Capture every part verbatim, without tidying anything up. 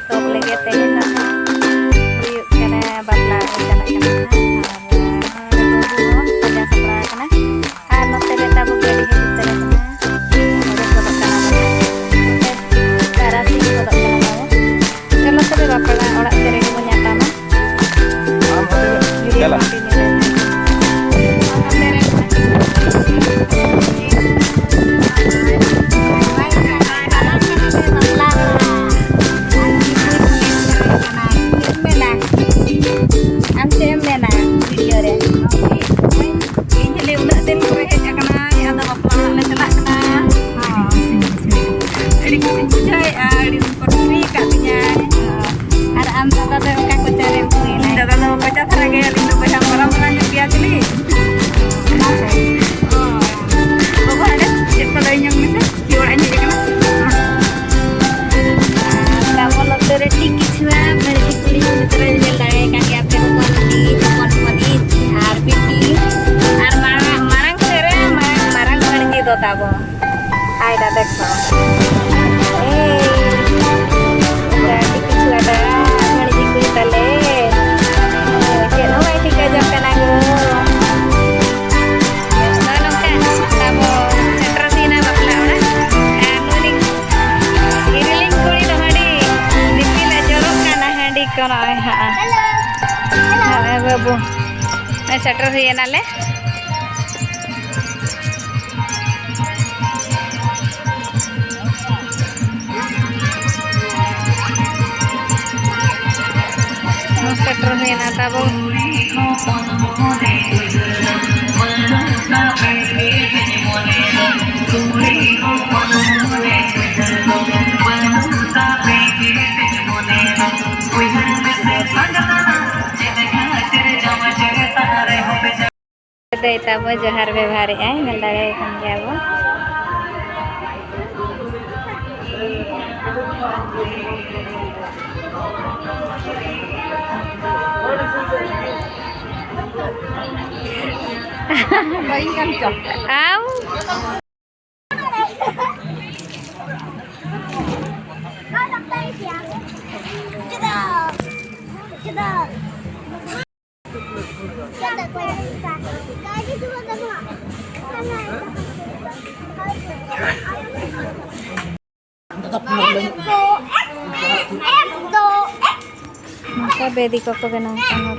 ᱛᱚ ᱵᱚᱞᱮ ᱜᱮ ᱛᱮᱦᱮᱧ ᱫᱚ ᱦᱩᱭᱩᱜ ᱠᱟᱱᱟ, ᱵᱟᱯᱞᱟ ᱨᱮ ᱪᱟᱞᱟᱜ ᱠᱟᱱᱟ ᱦᱟᱸᱜ᱾ ᱟᱨ ᱵᱟᱹᱦᱩ ᱦᱚᱸ ᱥᱟᱡᱟᱣ ᱥᱟᱯᱲᱟᱣ ᱟᱠᱟᱱᱟ᱾ ᱟᱨ ᱱᱚᱛᱮ ᱨᱮ ᱛᱟᱵᱚ ᱜᱟᱹᱰᱤ ᱦᱤᱡᱩᱜ ᱛᱟᱞᱮ ᱠᱟᱱᱟ᱾ ᱚᱰᱚᱠ ᱜᱚᱫᱚᱜ ᱠᱟᱱᱟ ᱵᱚᱱ᱾ ᱛᱟᱨᱟᱥᱤᱧ ᱜᱚᱫᱚᱜ ᱠᱟᱱᱟ ᱛᱟᱵᱚ᱾ ᱪᱚᱞᱚ ᱛᱚᱵᱮ ᱵᱟᱯᱞᱟ ᱚᱲᱟᱜ ᱥᱮᱫ ᱨᱮᱜᱮ ᱵᱚᱱ ᱧᱟᱯᱟᱢᱟ᱾ ᱪᱟᱞᱟᱜ᱾ ᱟᱢ ᱪᱮᱫ ᱮᱢ ᱢᱮᱱᱟ ᱵᱷᱤᱰᱤᱭᱳ ᱨᱮ? ᱤᱧ ᱦᱤᱞᱤ ᱩᱱᱟᱹᱜ ᱫᱤᱱ ᱯᱚᱨᱮ ᱦᱮᱡ ᱟᱠᱟᱱᱟᱭ, ᱟᱫᱚ ᱵᱟᱯᱞᱟ ᱚᱲᱟᱜ ᱞᱮ ᱪᱟᱞᱟᱜ ᱠᱟᱱᱟ᱾ ᱟᱹᱰᱤ ᱠᱩᱥᱤᱧ ᱵᱩᱡᱷᱟᱹᱣᱮᱫᱼᱟ, ᱟᱹᱰᱤ ᱫᱤᱱ ᱯᱚᱨ ᱠᱩᱞᱤ ᱟᱠᱟᱫ ᱫᱤᱧᱟᱭ᱾ ᱟᱨ ᱟᱢ ᱫᱟᱫᱟ ᱫᱚ ᱚᱠᱟ ᱠᱚᱪᱟ ᱨᱮᱢ ᱦᱩᱭᱱᱟ? ᱤᱧ ᱫᱟᱫᱟ ᱫᱚ ᱠᱚᱪᱟ ᱫᱷᱟᱨᱟ ᱜᱮ, ᱟᱹᱞᱤᱧ ᱫᱚ ᱵᱚᱭᱦᱟ ᱢᱟᱨᱟᱝ ᱢᱟᱨᱟᱝ ᱧᱚᱜ ᱜᱮᱭᱟ ᱪᱤᱞᱤ? ᱚᱱᱟ ᱥᱮ? ᱚ᱾ ᱵᱟᱵᱟ, ᱦᱟᱸᱰᱮ ᱪᱮᱫ ᱠᱚ ᱞᱟᱹᱭ ᱧᱚᱜ ᱢᱮᱥᱮ, ᱪᱮᱫ ᱚᱲᱟᱜ ᱤᱧ ᱦᱮᱡ ᱟᱠᱟᱱᱟ? ᱟᱨ ᱛᱟᱵᱚ ᱱᱚᱛᱮ ᱨᱮ ᱴᱤᱠᱤ ᱪᱷᱩᱣᱟ, ᱵᱷᱟᱹᱲᱤ ᱠᱩᱲᱤ ᱱᱚᱛᱮ ᱨᱮ ᱧᱮᱞ ᱫᱟᱲᱮᱭᱟᱭ ᱠᱟᱱ ᱜᱮᱭᱟ ᱯᱮ, ᱦᱚᱯᱚᱱ ᱢᱟᱹᱱᱤᱡ, ᱦᱚᱯᱚᱱ ᱢᱟᱹᱱᱤᱡ, ᱟᱨ ᱵᱤᱴᱤ, ᱟᱨ ᱢᱟᱨᱟᱝ, ᱢᱟᱨᱟᱝ ᱥᱮᱫ ᱨᱮ ᱢᱟᱨᱟᱝ, ᱢᱟᱨᱟᱝ ᱵᱷᱟᱹᱲᱤ ᱫᱚ ᱛᱟᱵᱚ᱾ ᱟᱭ ᱫᱟᱫᱟ ᱠᱚ᱾ ᱮᱭ, ᱟᱹᱰᱤ ᱠᱤᱪᱷᱩ ᱟᱫᱟ, ᱵᱷᱟᱹᱲᱤ ᱠᱩᱲᱤ ᱛᱟᱞᱮ᱾ ᱪᱮᱫ ᱦᱚᱸ ᱵᱟᱭ ᱴᱷᱤᱠᱟᱹ ᱡᱚᱝ ᱠᱟᱱᱟ ᱜᱳ᱾ ᱱᱚᱜᱼᱚ ᱱᱚᱝᱠᱟ ᱛᱟᱵᱚ ᱥᱮᱴᱮᱨ ᱦᱩᱭᱱᱟ ᱵᱟᱯᱞᱟ ᱚᱲᱟᱜ᱾ ᱟᱨ ᱱᱩᱭ ᱤᱨᱤᱞᱤᱧ ᱠᱩᱲᱤ ᱫᱚ ᱦᱟᱺᱰᱤ ᱫᱤᱯᱤᱞ ᱮ ᱡᱚᱨᱚᱜ ᱠᱟᱱᱟ, ᱦᱟᱺᱰᱤ ᱠᱚ ᱱᱚᱜᱼᱚᱭ ᱦᱟᱸᱜ᱾ ᱱᱚᱜᱼᱚᱭ ᱵᱟᱹᱵᱩ, ᱱᱚᱜᱼᱚᱭ ᱥᱮᱴᱮᱨ ᱦᱩᱭᱮᱱᱟᱞᱮ᱾ ᱥᱮᱴᱮᱨ ᱦᱩᱭᱮᱱᱟ ᱛᱟᱵᱚ᱾ ᱫᱟᱹᱭ ᱛᱟᱵᱚ ᱡᱚᱦᱟᱨ ᱵᱮᱵᱷᱟᱨᱮᱜᱼᱟᱭ, ᱧᱮᱞ ᱫᱟᱲᱮᱭᱟᱭ ᱠᱟᱱ ᱜᱮᱭᱟ ᱵᱚ᱾ ᱟᱢ? ᱱᱚᱝᱠᱟ ᱵᱮᱫᱤ ᱠᱚᱠᱚ ᱵᱮᱱᱟᱣ ᱠᱟᱜᱼᱟ᱾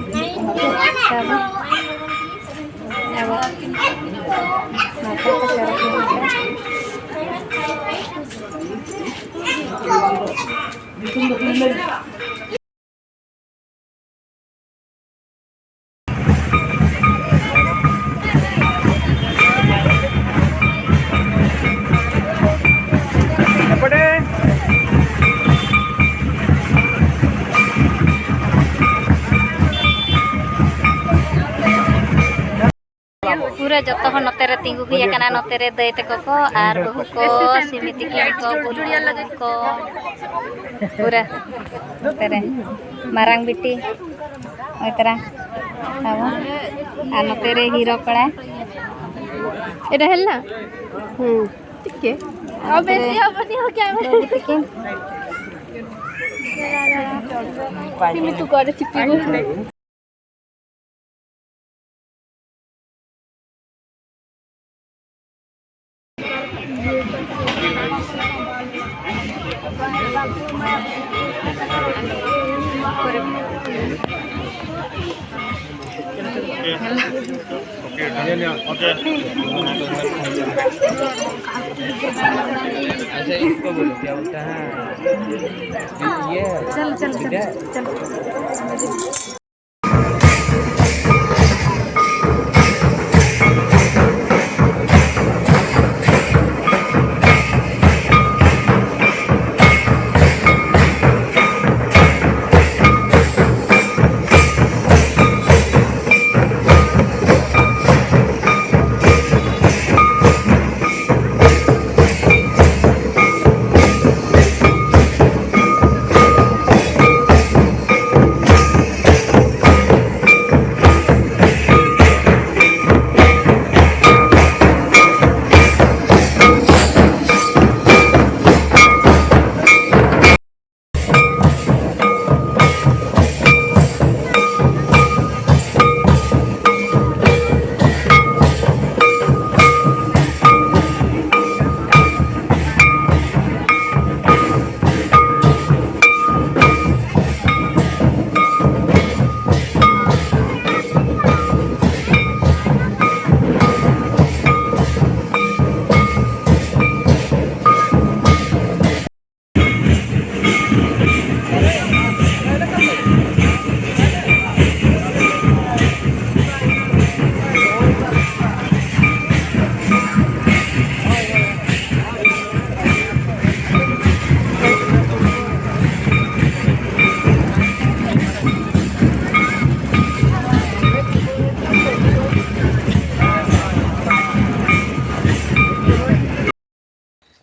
ᱱᱚᱣᱟ ᱟᱵᱚ ᱱᱚᱝᱠᱟ ᱠᱚ ᱥᱮᱨᱮᱧ ᱠᱟᱜᱼᱟ᱾ ᱯᱩᱨᱟᱹ ᱡᱚᱛᱚ ᱦᱚᱲ ᱱᱚᱛᱮ ᱨᱮ ᱛᱤᱸᱜᱩ ᱦᱩᱭ ᱟᱠᱟᱱᱟ᱾ ᱱᱚᱛᱮ ᱨᱮ ᱫᱟᱹᱭ ᱛᱟᱠᱚ ᱠᱚ ᱟᱨ ᱵᱟᱹᱦᱩ ᱠᱚ, ᱥᱤᱢᱤ ᱛᱤᱠᱤᱱ ᱠᱚ, ᱵᱩᱞᱵᱩᱞ ᱠᱚ, ᱯᱩᱨᱟᱹ ᱱᱚᱛᱮ ᱨᱮ ᱢᱟᱨᱟᱝ ᱵᱤᱴᱤ, ᱱᱚᱜᱼᱚᱭ ᱛᱟᱨᱟ ᱛᱟᱵᱚᱱ᱾ ᱟᱨ ᱱᱚᱛᱮ ᱨᱮ ᱦᱤᱨᱳ ᱠᱚᱲᱟ᱾ এটা হেলনা? হুম। ঠিক আছে। আর নতে রে বাবু তিকিন। তুমি তো করে চিপি। अच्छा, इसको बोलो, क्या बोलते हैं? ये चल, चल, चल, इधर? चल।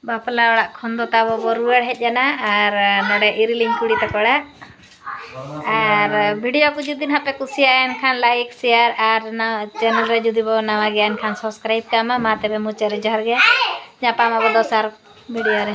ᱵᱟᱯᱞᱟ ᱚᱲᱟᱜ ᱠᱷᱚᱱ ᱫᱚ ᱛᱟᱵᱚ ᱵᱚ ᱨᱩᱣᱟᱹᱲ ᱦᱮᱡ ᱮᱱᱟ᱾ ᱟᱨ ᱱᱚᱰᱮ ᱤᱨᱤᱞᱤᱧ ᱠᱩᱲᱤ ᱛᱟᱠᱚ ᱚᱲᱟᱜ᱾ ᱟᱨ ᱵᱷᱤᱰᱤᱭᱳ ᱠᱚ ᱡᱩᱫᱤ ᱱᱟᱦᱟᱜ ᱯᱮ ᱠᱩᱥᱤᱭᱟᱜᱼᱟ, ᱮᱱᱠᱷᱟᱱ ᱞᱟᱭᱤᱠ, ᱥᱮᱭᱟᱨ ᱟᱨ ᱱᱟᱣᱟ ᱪᱮᱱᱮᱞ ᱨᱮ ᱡᱩᱫᱤ ᱵᱚ ᱱᱟᱣᱟ ᱜᱮᱭᱟ, ᱮᱱᱠᱷᱟᱱ ᱥᱟᱵᱥᱠᱨᱟᱭᱤᱵ ᱠᱟᱜ ᱢᱟ᱾ ᱢᱟ ᱛᱚᱵᱮ ᱢᱩᱪᱟᱹᱫ ᱨᱮ ᱡᱚᱦᱟᱨ ᱜᱮ, ᱧᱟᱯᱟᱢ ᱟᱵᱚ ᱫᱚᱥᱟᱨ ᱵᱷᱤᱰᱤᱭᱳ ᱨᱮ᱾